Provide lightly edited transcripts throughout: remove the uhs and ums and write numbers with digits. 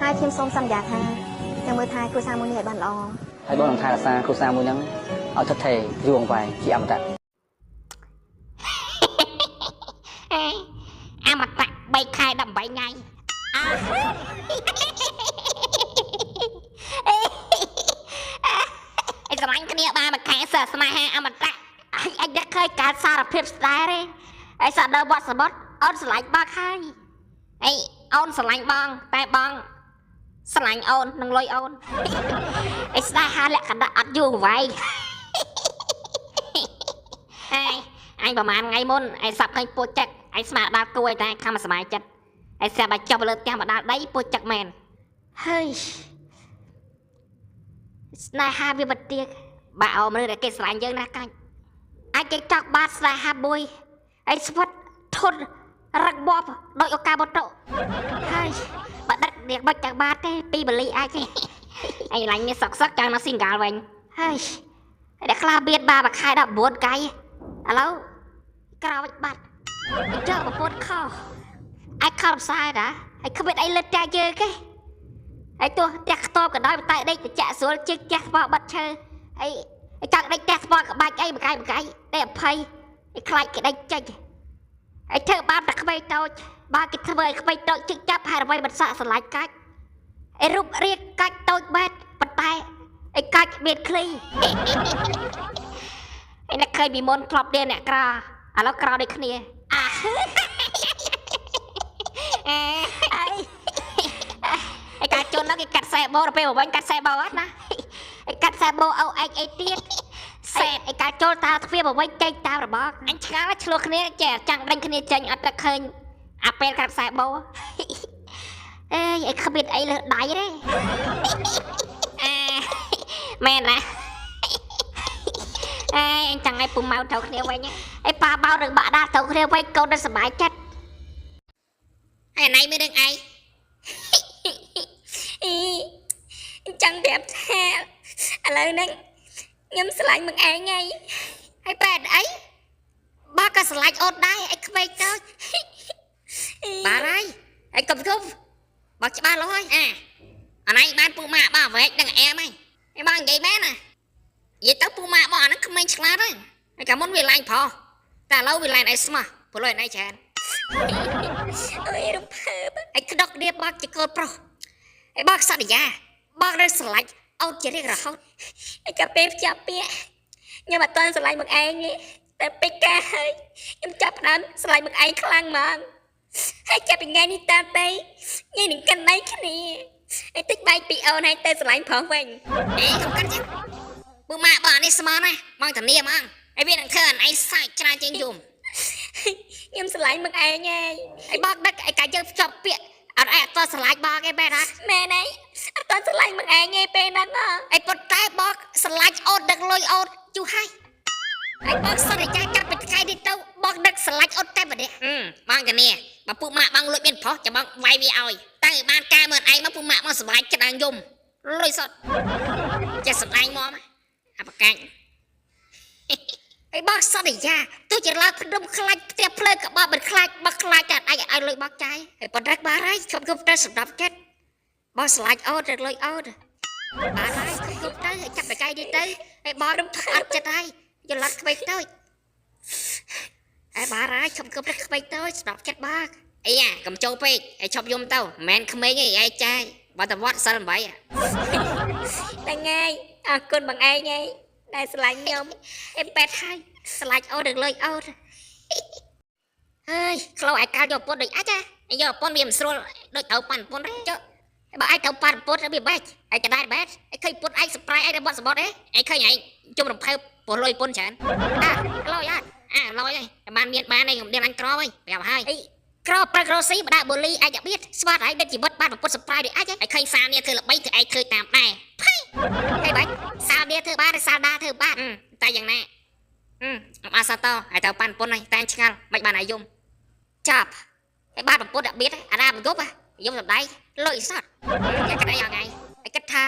ហើយខ្ញុំសូមសន្យាថានឹងមើលថែគ្រួសារមួយនេះឲ្យបានល្អ ហើយបងនឹងថែរក្សាគ្រួសារមួយហ្នឹងឲ្យថិតថេរយូរអង្វែងជាអមតៈ អេអមតៈ3ខែ18ថ្ងៃអាអីស្រឡាញ់គ្នាបានមួយខែសើស្នេហាអមតៈអញដឹកឃើញការសារភាពស្នេហ៍ទេអីសដល់វត្តសមុទ្រអូនស្រឡាញ់បងហើយអីអូនស្រឡាញ់បងតែបងស្រឡាញ់អូននឹងលុយអូនអីស្នេហាលក្ខណៈអត់យូរអង្វែង ហើយអញប្រហែលថ្ងៃមុនឯងសាប់ឃើញពូចឹកឯងស្មានដល់គួយតែខំសប្បាយចិត្តឯងស្រាប់តែចុះទៅលើផ្ទះមកដល់ដីពូចឹកមែនហើយស្នេហាវាមិនទៀងបាក់អោមនុស្សដែលគេស្រឡាញ់យើងណាកាច់អាចគេចង់បានស្នេហាមួយឯងស្វិតធន់រឹងមាំដោយឱកាសបតុហើយបើដឹកនាងមិនចង់បានទេពីបលីអាចទេឯងឡាញ់នេះសុកសុកចង់នៅស៊ីងហ្គាល់វិញហើយតែខ្លះមានបានមួយខែ19កៃ ឥឡូវក្រោយបាត់ចើប្រពន្ធខុសអាចខំផ្សាយណាហើយគ្មានអីលិតចាយើងទេហើយទោះផ្ទះខ្ទមក៏ដោយតែដេកត្រជាក់ស្រួលជាងផ្ទះថ្មបាត់ឈើហើយចង់ដេកផ្ទះថ្មក្បាច់អីមួយកៃមួយកៃដេកអភ័យហើយខ្លាចគេដេកចេញហើយធ្វើបាបតែក្មេងតូចបើគេធ្វើឲ្យក្មេងតូចជឹកចាប់ហើយអ្វីមិនសក់ស្រឡាញ់កាច់ឯរូបរាងកាច់តូចបែតប៉ុន្តែឯកាច់មានឃ្លី ឯអ្នកឃើញពីមុនធ្លាប់រៀនអ្នកក្រឥឡូវក្រដូចគ្នាអាអេអីឯការជន់ហ្នឹងគេកាត់ខ្សែបោដល់ពេលមកវិញកាត់ខ្សែបោអត់ណាឯកាត់ខ្សែបោអូអែកអីទៀតសែតឯការចូលតាទ្វារមកវិញចេញតាមរបងអញឆ្ងល់ឆ្លោះគ្នាចេះចាំងដេញគ្នាចេញអត់តែឃើញអាពេលកាត់ខ្សែបោអេយឯគ្មានអីលើដៃទេអាមែនណា អេអញចង់ឲ្យពុំម៉ៅត្រូវគ្នាវិញអីប៉ាបោនឹងបាក់ដាត្រូវគ្នាវិញកូននឹងសប្បាយចិត្តហើយអាណៃមានរឿងអី អីអញ្ចឹងប្រាប់ថាឥឡូវហ្នឹងខ្ញុំស្រឡាញ់មកឯងហើយ ហើយបែតអីបើក៏ស្រឡាញ់អូនដែរអីក្មេងតូចបាទហើយហើយកុំគុំបើច្បាស់លាស់ហើយអាអាណៃបានពូម៉ាក់បើវែកនឹងអែមហើយហើយបងនិយាយមែនណានិយាយទៅពូម៉ាក់បងអាហ្នឹងក្មេងឆ្លាតហើយហើយកាលមុនវាឡាញ់ប្រុសតែឥឡូវវាឡាញ់ឯងស្មោះព្រោះឯងច្រើន អើយរំភើប ឯក្តុកនេះបងជាកូនប្រុសឯបងសន្យាបងនៅស្រឡាញ់អូនជារៀងរហូត ឯកាពេលភ្ជាប់ពាក្យខ្ញុំអត់ទាន់ស្រឡាញ់មកឯងទេតែពេលការហើយខ្ញុំចាប់ផ្ដើមស្រឡាញ់មកឯងខ្លាំងហ្មងហើយចាប់ពីថ្ងៃនេះតទៅញ៉ៃនឹងកាន់ដៃគ្នាឯតិចបែកពីអូនហើយទៅស្រឡាញ់ប្រុសវិញ អេកុំកាត់ចឹងពូម៉ាក់បងអានេះស្មណាស់បងធានាហ្មងហើយវានឹងធ្វើអានឯងសាច់ច្រើនជាងយំ ខ្ញុំស្រឡាញ់មកឯងហើយ ឯបងដឹកឯកាយើងភ្ជាប់ពាក្យអត់ឯងអត់តស្រឡាញ់បងឯងមែនអត់ មែនហើយអត់ទាន់ស្រឡាញ់មកឯងទេពេលហ្នឹងហ៎ ឯប៉ុន្តែបងស្រឡាញ់អូនដឹកលុយអូនយូរហើយឯបងសន្យាចាប់ពីថ្ងៃនេះទៅបងដឹកស្រឡាញ់អូនតែម្នាក់បងធានាបើពូម៉ាក់បងលួចមានប្រុសចាំបងវាយវាឲ្យតែបានការមើលឯងមកពូម៉ាក់បងស្រឡាញ់ចិត្តដល់យំលុយសុតចេះសម្ដែងមកអាប្រកាច់ ឯបងសន្យាទោះជាឡើងភ្នំខ្លាច់ផ្ទះភ្លើងក៏បងមិនខ្លាចបងខ្លាចតែឯងឲ្យលុយបងចាយហើយប៉ុណ្ណឹងបានហើយខ្ញុំគុំទៅសម្រាប់ចិត្តបងស្រឡាញ់អូនរកលុយអូនបានហើយខ្ញុំគុំទៅឲ្យចាប់បកាយនេះទៅហើយបងរំអត់ចិត្តហើយយល់ឡាត់ក្មេងតូចហើយបានហើយខ្ញុំគុំទៅក្មេងតូចសម្រាប់ចិត្តបងអីយ៉ាកុំចូលពេកឲ្យឈប់យំទៅមិនមែនក្មេងទេឯងចាយបើតែវត្តសិល8 តែថ្ងៃអរគុណបងឯងហើយដែលស្រឡាញ់ខ្ញុំ អេប៉ែតហើយស្រឡាញ់អូននឹងលុយអូនហើយក្លោឯកាលយកប្រពន្ធដូចអាចហ៎យកប្រពន្ធវាមិនស្រួលដូចត្រូវប៉ាន់ប្រពន្ធទេចុះបើឯងត្រូវប៉ាន់ប្រពន្ធវាបែកឯងកដែរបែកឯងឃើញប្រពន្ធឯងសប្រៃឯងនៅបាត់សបត់ទេឯងឃើញឯងជុំរំភើបព្រោះលុយប្រពន្ធច្រើនអាលុយអត់អាលុយហើយតែបានមានបានឯងខ្ញុំដេញអញក្រហើយប្រាប់ហើយអីក្រប្រឹករស៊ីបដាបូលីឯងបៀតស្វាត់ឯងដឹកជីវិតបានប្រពន្ធសប្រៃដូចអាចឯងឃើញសានេះធ្វើល្បីធ្វើឯងធ្វើតាមដែរផៃអីបាច់សានេះធ្វើបានសាដាធ្វើបានតែយ៉ាងណា អមអាសាតហើយទៅប៉ាន់ប្រពន្ធហើយតែឆ្ងល់មិនបានអាយំចាប់ហើយបានប្រពន្ធដាក់បៀតអាណាមិនគប់យំសំដីលុយសតយ៉ាងក្តីយ៉ាងថ្ងៃហើយគិតថា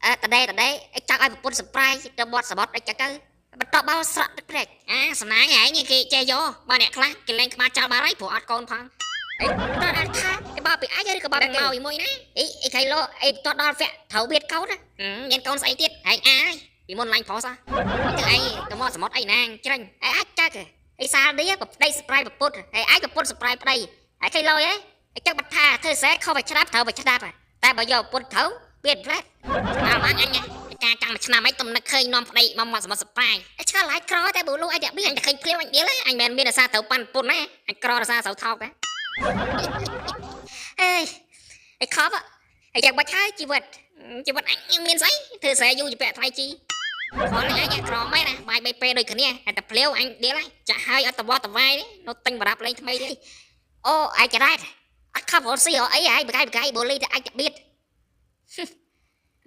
អឺតដេតដេចង់ឲ្យប្រពន្ធសប្រៃទៅមាត់សមុទ្រអីចឹងទៅបន្តបោស្រក់ទឹកព្រែកអាសំណាងឯងគេចេះយកបើអ្នកខ្លះគេលែងក្បាលចោលបាត់ហើយព្រោះអត់កូនផងអីតើអត់ថាបើ បពីអាចឬក៏បបមកមួយណាអីអីខៃលោអីតដល់វគ្គត្រូវបៀតកោនណាមានកូនស្អីទៀតឯងអាយពីមុនឡាញ់ប្រុសទៅឯងទៅមកសមុទ្រអីណាច្រាញ់ឯអាចចាក់អីសាលឌីប្តីស្ប្រាយប្រពុតឯអាចប្រពុតស្ប្រាយប្តីឯខៃលោឯងចឹងបាត់ថាធ្វើស្រែខុសទៅច្រាប់ត្រូវទៅច្រាប់តែបើយកប្រពុតត្រូវបៀតផ្លែមកអញការចាំមួយឆ្នាំអីទំនឹកឃើញនាំប្តីមកមកសមុទ្រស្ប្រាយឆ្កល់ឡាយក្រតែបើលូអីតែបៀអញតែឃើញភ្លាមអញដៀលអញមិនមានអាសាត្រូវប៉ាន់ពុនណាអញក្រអាសាត្រូវថោកណាអេអីខប់អីយ៉ាងបាច់ហើយជីវិតជីវិតអញមានស្អីធ្វើស្រែយូរជាពាក់ថ្លៃជីខលអញក្រមែនណាបាយបីពេលដូចគ្នាតែភ្លាវអញដៀលហើយចាក់ហើយអត់តវតវាយនៅទិញបារាប់លេងថ្មីទៀតអូឯចរ៉ែតអត់ខប់រត់ស៊ីអីហើយបកាយបកាយបូលីតែអញតែបៀត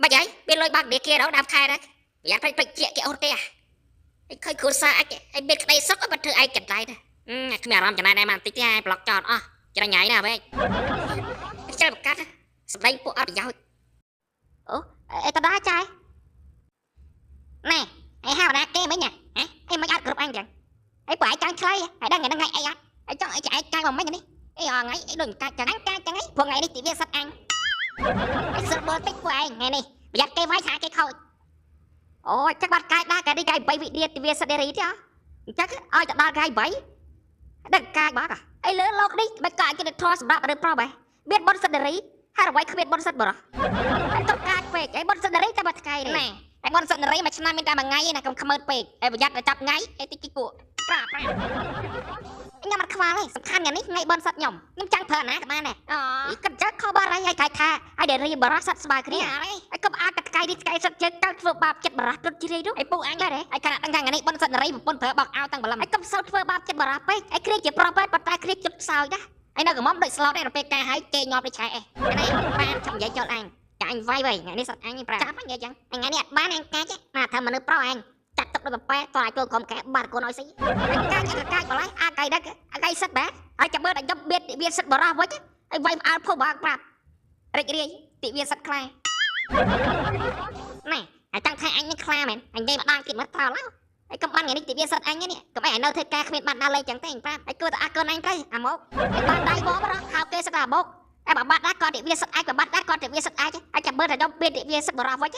បាច់ហើយមានលុយបាក់ដេគេដល់ដើមខែដែរប្រយ័ត្នពេចពេចជាគេអូនទេអីឃើញគ្រួសារអាចឯមានក្តីសុខបើធ្វើឯងកន្លែងណាគ្មានអារម្មណ៍ចំណែនដែរមកបន្តិចទេឯងប្លុកចោលអស់ច្រាញ់ញ៉ៃណាវិញខ្ជិលបកាត់សម្ដែងពួកអត់ប្រយោជន៍អូអីតដាចាយណែឯហៅណាគេមិញហ៎អីមិនអត់គ្រប់អញចឹងអីពួកឯងចង់ឆ្លៃហើយដឹងថ្ងៃអីអត់អីចង់អីឯងកាយមកមិញនេះអីអថ្ងៃអីដូចកាច់ចឹងអញកាច់ចឹងអីពួកថ្ងៃនេះទិវាសិតអញអីសិតបលតិចពួកឯងថ្ងៃនេះប្រយ័ត្នគេវាយថាគេខូចអូចឹងបាត់កាយដែរកាយនេះកាយ8វិនាទីវាសិតរីទេអញ្ចឹងឲ្យទៅដល់កាយ8ដឹងកាយបាត់អីលើលោកនេះមិនកាយគេធေါ်សម្រាប់ឬប្រុសហ៎មានបុនសិតរីហើយអ្វីគ្មានបុនសិតបរោះហើយទៅកាយពេកអីបុនសិតរីតែមួយថ្ងៃទេណែហើយបុនសិតរីមួយឆ្នាំមានតែមួយថ្ងៃឯណាកុំខ្មើតពេកហើយប្រយ័ត្នតែចាប់ថ្ងៃអីតិចតិចពួកប្រាប្រាខ្ញុំអត់ខ្វល់ទេសំខាន់ថ្ងៃនេះថ្ងៃបុនសិតខ្ញុំខ្ញុំចង់ប្រើណាក៏បានដែរអូគិតចឹងខុសបាត់ហើយហើយថាហើយដែលរីបរោះសិតស្មើគ្នាហើយកុំអាចតែថ្ងៃនេះថ្ងៃសិតជើងទៅធ្វើបាបចិត្តបរោះទុតជ្រាយនោះឯពូអញដែរហើយខណៈដឹងថាថ្ងៃនេះបុនសិតរីប្រពន្ធប្រើបោកអោតាំងបលឹមហើយកុំសូវធ្វើបាបចិត្តបរោះពេកហើយគ្រាជាប្រុសពេកប៉ុន្តែគ្រាជុតខ្សោយណាហើយនៅក្រមុំដូចស្លោតដែរដល់ពេលការហើយគេងាប់ដូចឆែអេនេះបានចាំនិយាយចូលអញចាអញវាយវិញថ្ងៃនេះសិតអញប្រាចាប់និយាយចឹងថ្ងៃនេះអត់បានអញកាច់ណាថាមនុស្សប្រុសអញចាត់ទុកដូចប៉ែតឲ្យចូលក្រុមកែបាត់កូនឲ្យស៊ីអញកាច់កាច់បលៃអាកៃដឹកអាកៃសិតបាទហើយចាំមើលដល់ខ្ញុំបៀតវាសិតបរោះវិញហើយវាយផ្អើលភពបាក់ប្រាប់រិចរាយទិវាសិតខ្លាណែហើយចង់ថាអញនឹងខ្លាមែនអញនិយាយម្ដងទៀតមើលត្រូវឡើយហើយកុំបានថ្ងៃនេះទិវាសិតអញនេះកុំឲ្យនៅធ្វើការគ្មានបានដើរលេងចឹងទេអញប្រាប់ហើយគួរតែអរគុណអញទៅអាមកហើយបានដៃបងរហៅគេសិតអាមកតែបើបាត់ដែរក៏ទិវាសិតអាចបើបាត់ដែរក៏ទិវាសិតអាចហើយចាំមើលតែខ្ញុំបៀតទិវាសិតបរោះវិញ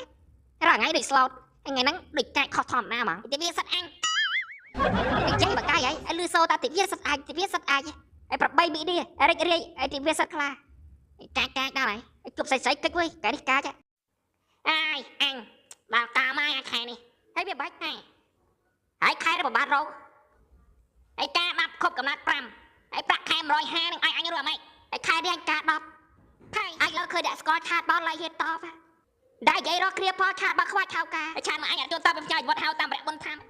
រាល់ថ្ងៃដូចស្លោតថ្ងៃហ្នឹងដូចកាច់ខុសធម្មតាហ្មងទិវាសិតអញអញ្ចឹងបើកាយហើយលឺសូតាទិវាសិតអាចទិវាសិតអាចហើយ8មីនេះរិចរាយហើយទិវាសិតខ្លាកាច់កាច់ដល់ហើយជប់ស្អីស្អីកិច្ចវិញកាយនេះកាច់អាយអញដល់តាមហើយខែនេះហើយវាបាច់ហើយហើយខែរបស់បានរោហើយការ10ខប់កំណត់5ហើយប្រាក់ខែ150នឹងឲ្យអញរស់អាម៉េចហើយខែនេះអញការ10ហើយអញលើឃើញអ្នកស្គាល់ឆាតបោលឡៃហេតតបដែរនិយាយរកគ្នាផលឆាតបើខ្វាច់ឆៅការហើយឆាតមកអញអត់ចូលតបផ្សាយវត្តហៅតាមរយៈបុណ្យធម្ម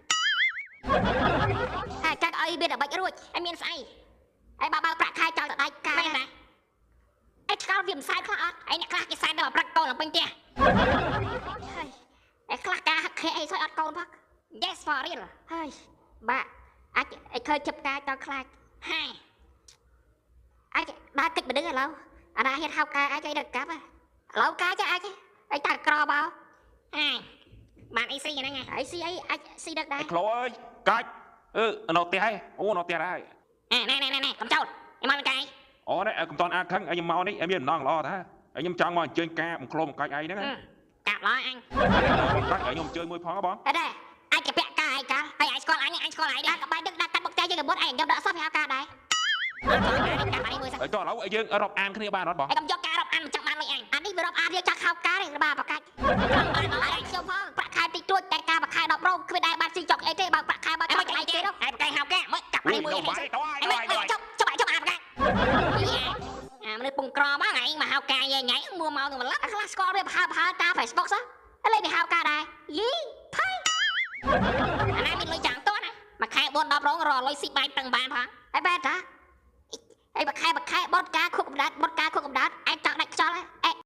ហើយចាក់ឲ្យមានតែបាច់រួចហើយមានស្អីហើយបើបើប្រាក់ខែចង់ទៅដៃការមែនណាឯឆ្កល់វាមិនសែនខ្លះអត់ឯអ្នកខ្លះគេសែនដល់ប្រាក់កូនឡើងពេញផ្ទះហើយឯខ្លះការហឹកខែអីសោយអត់កូនផង Yes for real ហើយបាក់អាចឯឃើញជិបកាយតខ្លាចហើយអាចដើរកិច្ចមិនដឹងឥឡូវអាណាហ៊ានហៅកាយអាចឲ្យដល់កាប់ឥឡូវកាយចាអាចឯតាក្របោហើយបានអីស៊ីហ្នឹងអីស៊ីអីអាចស៊ីដឹកដែរ ក្លោអើយកាច់អឺនៅផ្ទះហើយអូនៅផ្ទះដែរ ណែណែណែណែកុំចោលឯមកកាយ អូណែកុំតន់អាខឹងខ្ញុំមកនេះមានម្ដងល្អតាខ្ញុំចង់មកអញ្ជើញការបង្ក្លំកាច់ឯងហ្នឹង កាប់ឡើយអញ បងកាច់ឲ្យខ្ញុំអញ្ជើញមួយផងបង អត់ដែរអាចកពាក់កាយកាហើយអាចស្គាល់អញអញស្គាល់ឯងដែរកបាយដឹកដាក់កាត់បុកចៃយើងកមុតឯងខ្ញុំដាក់សោះវាហៅកាដែរអត់ចូលកាប់អានេះមួយសិន ចុះឥឡូវយើងរាប់អានគ្នាបានអត់បង ឯងកុំយកការរាប់អានមិនចង់បានលុយអញអានេះវារាប់អានយើងចង់ហៅការទេបាទបកាច់បានអត់ខ្ញុំផងប្រាក់ខែតិចតួចតែការបខែ10រោងគ្មានដែរបានស៊ីចុកអីទេបើប្រាក់ខែបើចង់អីទេនោះឯងបកាយហៅការមើលកាប់អានេះមួយចុកចុកចុកអាបកាច់អាមនុស្សពងក្រមកឯងមកហៅការយាយញ៉ៃមួមកទៅម្ល៉េះខ្លះស្គាល់វាប្រហើប្រហើតាម Facebook សោះឥឡូវវាហៅការដែរយីផៃអាណាមានលុយចាំងតណាមួយខែ4 10រោងរលុយស៊ីបាយតឹងបានផងហើយបែរតាហើយមួយខែមួយខែបត់ការខុបកម្ដៅបត់ការខុបកម្ដៅឯងចង់ដាច់ខ្យល់ឯង